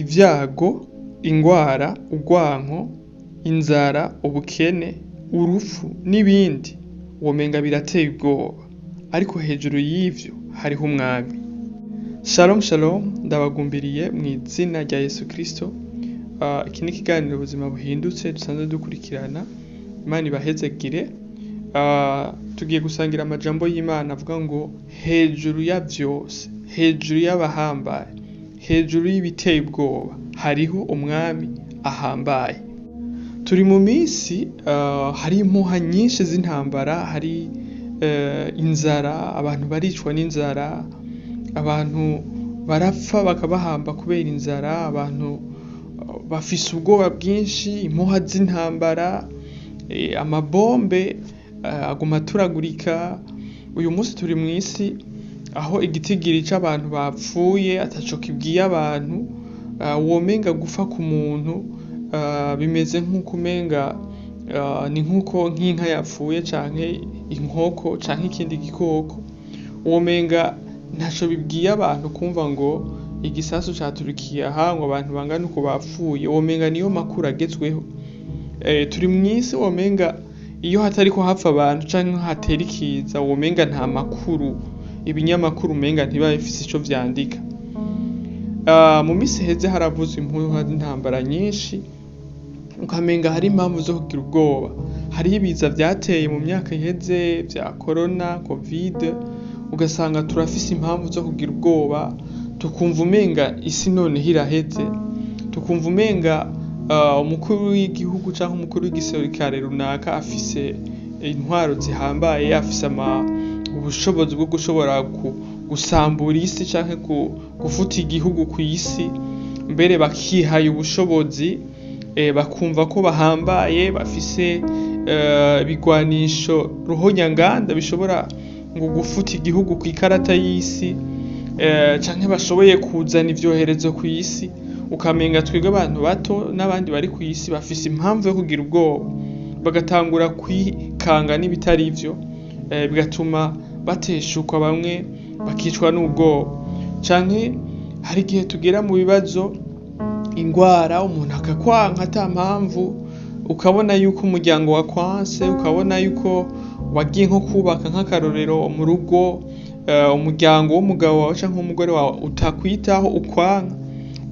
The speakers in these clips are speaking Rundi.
Ivyago, ingwara, urwanko, inzara, ubukene, urupfu n'ibindi womenga birateye ubwoba, ariko hejuru y'ivyo hariho umwami. Shalom shalom, ndabagumbiriye mw'izina rya Yesu Kristo. Iki ni ikiganiro ubuzima buhindutse dusanzwe dukurikirana. Imana ibahezegire. Tugiye gusangira amajambo y'Imana avuga ngo hejuru ya vyose, hejuru y'abahambaye, hejuru y'ibiteye ubwoba, hariho umwami ahambaye. Turi mu minsi hari impuha nyinshi z'intambara, hari inzara, abantu baricwa n'inzara, abantu barapfa bakabahamba kubera inzara, abantu bafise ubwoba bwinshi, impuha z'intambara, amabombe aguma aturagurika. Uyu munsi turi mw'isi aho igitigiri c'abantu bapfuye ataco kibwiye abantu, womenga gupfa ku muntu bimeze nk'uko umenga ni nk'uko nk'inka yapfuye canke inkoko canke ikindi gikoko, womenga ntaco bibwiye abantu kumva ngo igisasu caturikiye aha, ngo abantu bangana uku bapfuye, womenga niyo makuru agezweho. Turi mw'isi womenga iyo hatariko hapfa abantu canke hatera ikiza, womenga nta makuru, ibinyamakuru umenga ntibiba bifise ico vyandika. Mu misi iheze haravuzwe impuha z'intambara nyinshi, ukamenga hari impamvu zo kugira ubwoba. Hariho ibiza vyateye mu myaka iheze vya corona, covid, ugasanga turafise impamvu zo kugira ubwoba, tukumva umenga isi noneho iraheze, tukumva umenga umukuru w'igihugu canke umukuru w'igisirikare runaka afise intwaro zihambaye, afise ubushobozi bwo gushobora gusambura isi canke gufuta igihugu kw'isi, mbere bakihaye ubushobozi, bakumva ko bahambaye, bafise ibigwanisho ruhonyanganda bishobora ngo gufuta igihugu kw'ikarata y'isi, canke bashoboye kuzana ivyoherezo kw'isi, ukamenga twebwe abantu bato n'abandi bari kw'isi bafise impamvu yo kugira ubwoba, bagatangura kwikanga n'ibitari vyo, bigatuma bateshukwa, bamwe bakicwa n'ubwoba. Canke hari igihe tugera mu bibazo, ingwara, umuntu akakwanka ata mpamvu, ukabona yuko umuryango wakwanse, ukabona yuko wagiye nko kubaka nk'akarorero mu rugo, umuryango w'umugabo wawe canke w'umugore wawe utakwitaho, ukwanka,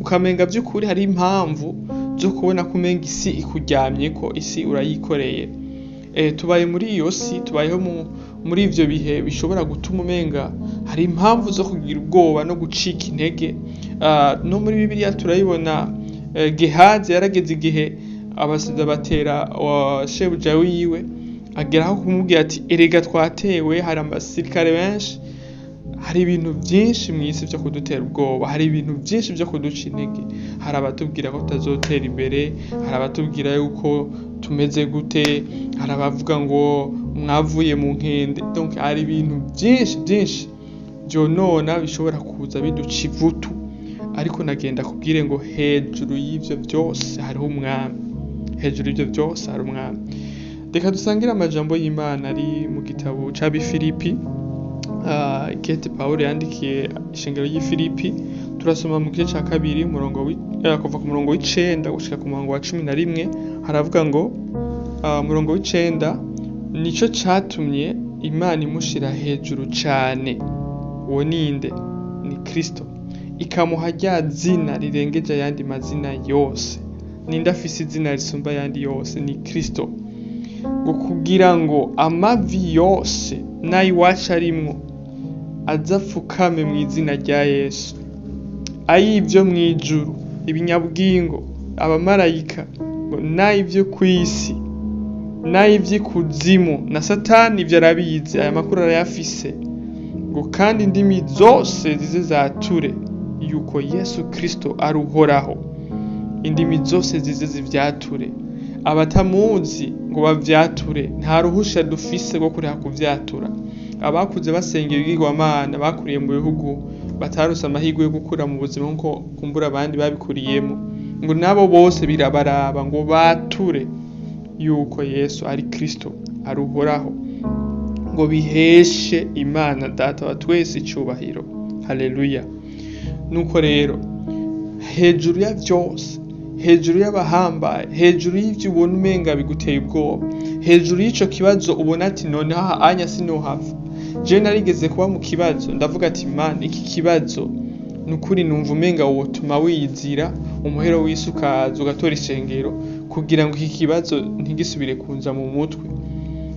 ukamenga vy'ukuri hari impamvu zo kubona ko umenga isi ikuryamyeko, isi urayikoreye. Tubaye muri iyo si, tubayeho muri ivyo bihe bishobora gutuma umenga hari impamvu zo kugira ubwoba no gucika intege. No muri Bibiliya turabibona, Gehazi yarageze igihe abasoda batera shebuja wiwe, ageraho kumubwira ati erega twatewe, hari abasirikare benshi, hari ibintu vyinshi mw'isi vyo kudutera ubwoba, hari ibintu vyinshi vyo kuduca intege, hari abatubwira ko tutazotera imbere, hari abatubwira yuko tumeze gute, hari abavuga ngo mwavuye mu nkende, donc hari ibintu vyinshi vyinshi vyonona bishobora kuza biduca ivutu, ariko nagenda kubwire ngo hejuru y'ivyo vyose hariho umwami, hejuru y'ivyo vyose hari umwami. Reka dusangire amajambo y'Imana ari mu gitabo c'Abifilipi, ikete Pawulo yandikiye ishengero ry'i Filipi. Turasoma mu gice ca kabiri, kuva ku murongo w'icenda gushika ku murongo wa 11, haravuga ngo, umurongo w'icenda: nico catumye Imana imushira hejuru cane, uwo ninde? Ni Kristo, ikamuha rya zina rirengeje ayandi mazina yose. Ninde afise izina risumba ayandi yose? Ni Kristo. Ngo kugira ngo amavi yose n'ayiwacu arimwo aze apfukame mw'izina rya Yesu, ay'ivyo mw'ijuru, ibinyabwingo, abamarayika, ngo n'ay'ivyo kw'isi, n'ay'ivy'ikuzimu, na Satani ivyo arabizi, aya makuru arayafise, ngo kandi indimi zose zize zature yuko Yesu Kristo ari Uhoraho. Indimi zose zize zivyature, abatamuzi ngo bavyature, nta ruhusha dufise rwo kureka kuvyatura. Abakuze basenga ibigirwamana, bakuriye mu bihugu batarose amahirwe yo gukura mu buzima nkuko kumbura abandi babikuriyemo, ngo nabo bose birabaraba ngo bature yuko Yesu ari Kristo, ari Uhoraho, ngo biheshe Imana Data wa twese icubahiro. Haleluya. Nuko rero Hejuru ya vyose, hejuru y'abahambaye, hejuru y'ivyo ubona umenga biguteye ubwoba, hejuru y'ico kibazo ubona ati noneho aha anya sinohava. Jewe narigeze kuba mu kibazo, ndavuga ati Mana, iki kibazo nukuri numva umenga wotuma wiyizira umuhero w'isi ukaza ugatora ishengero kugira ngo iki kibazo ntigisubire kunza mu mutwe.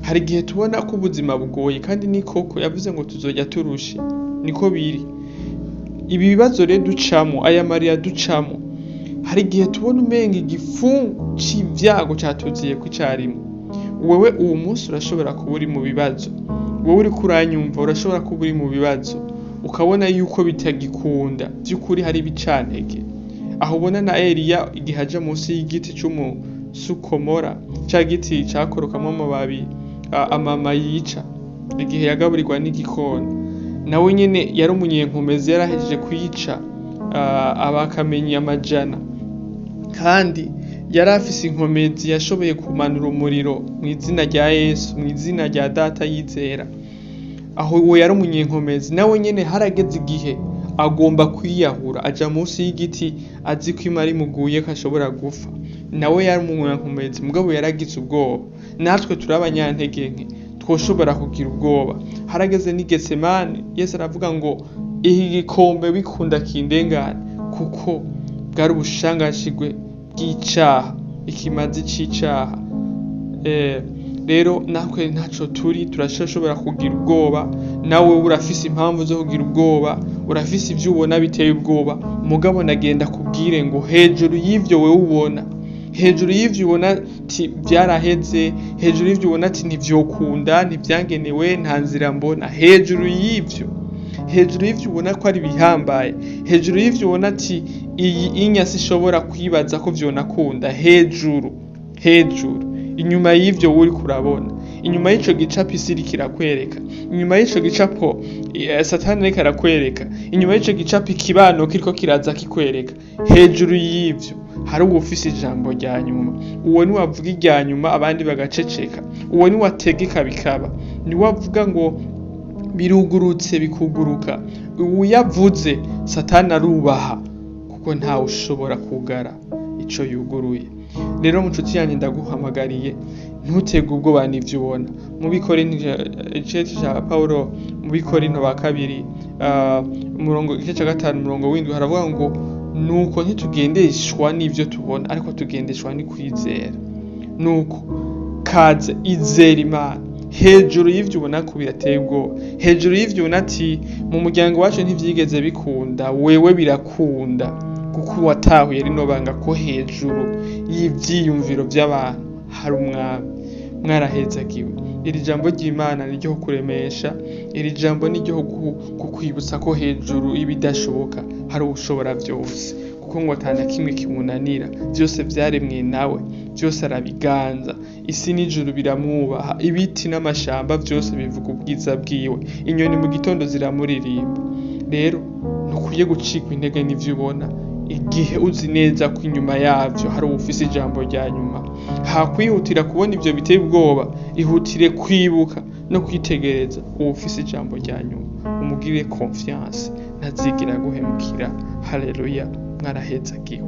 Hari igihe tubona ko ubuzima bugoye, kandi ni koko yavuze ngo tuzojya turushe, niko biri. Ibi bibazo rero ducamo, aya marira ducamo, hari igihe tubona umenga igifungu c'ivyago catuziye ko icarimwe. Wewe uwo munsi urashobora kuba uri mu bibazo, wowe uriko uranyumva urashobora kuba uri mu bibazo, ukabona yuko bitagikunda, vy'ukuri hari ibicantege. Aho ubona na Eliya igihe aja munsi y'igiti c'umusukomora, ca giti cakorokamwo amababi amama yica, igihe yagaburirwa n'igikona, nawe nyene yari umunyenkomezi, yarahejeje kwica abakamenyi amajana, kandi yari afise inkomezi, yashoboye kumanura umuriro mu izina rya Yesu, mu izina rya Data yizera. Aho uwo yari umunyenkomezi, nawe nyene harageze igihe agomba kwiyahura, aja munsi y'igiti azi ko imari imuguye ko ashobora gupfa. Nawe yari umunyenkomezi, mugabo yaragize ubwoba. Natwe turi abanyantege nke, twoshobora kugira ubwoba. Harageze n'i Getsemane, Yesu aravuga ngo iki gikombe bikunda kindengane, kuko bwari ubushangashigwe bw'icaha, ikimazi c'icaha. Rero natwe ntaco turi, turashobora kugira ubwoba. Nawe urafise impamvu zo kugira ubwoba, urafise ivyo ubona biteye ubwoba, mugabo nagenda kubwire ngo hejuru y'ivyo wewe ubona, hejuru y'ivyo ubona ati vyaraheze, hejuru y'ivyo ubona ati ntivyokunda, ntivyangenewe, nta nzira mbona, hejuru y'ivyo, hejuru y'ivyo ubona ko ari bihambaye, hejuru y'ivyo ubona ati iyi inya sishobora kwibaza ko vyonakunda, hejuru, hejuru, inyuma y'ivyo uri kurabona, inyuma y'ico gicapo isi iriko irakwereka, inyuma y'ico gicapo Satani ariko arakwereka, inyuma y'ico gicapo ikibano kiriko kiraza kikwereka, hejuru y'ivyo hari uwufise ijambo rya nyuma. Uwo niwe avuga irya nyuma abandi bagaceceka, uwo niwe ategeka bikaba, niwe avuga ngo birugurutse bikuguruka. Uyavuze Satani arubaha, kuko ntawe ushobora kugara ico yuguruye. Rero mucuti yanjye ndaguhamagariye, ntutege ubwoba n'ivyo ubona. Mu Bikorinto, igice ca Pawulo mu Bikorinto ba kabiri, umurongo igice ca 5 umurongo w'indwi haravuga ngo nuko ntitugendeshwa n'ivyo tubona, ariko tugendeshwa n'ikwizera. Nuko kaze izera Imana hejuru y'ivyo ubona ko birateye ubwoba, hejuru y'ivyo ubona ati mu muryango wacu ntivyigeze bikunda, wewe birakunda, kuko watahuye rino banga ko hejuru y'ivyiyumviro vy'abantu hari umwami. Mwarahezagiwe. Iri jambo ry'Imana ni ryo kuremesha, iri jambo ni ryo kukwibutsa ko hejuru y'ibidashoboka hari ushobora vyose, kuko ngo ata na kimwe kimunanira, vyose vyaremwe nawe, vyose arabiganza, isi n'ijuru biramwubaha, ibiti n'amashamba vyose bivuga ubwiza bwiwe, inyoni mu gitondo ziramuririmba. Rero ntukwiye gucikwa intege n'ivyo ubona, igihe uzi neza ko inyuma yavyo hari uwufise ijambo rya nyuma. Hakwihutira kubona ivyo biteye ubwoba, ihutire kwibuka no kwitegereza uwufise ijambo rya nyuma, umugirire confiance, ntazigera aguhemukira. Haleluya, mwarahezagiwe.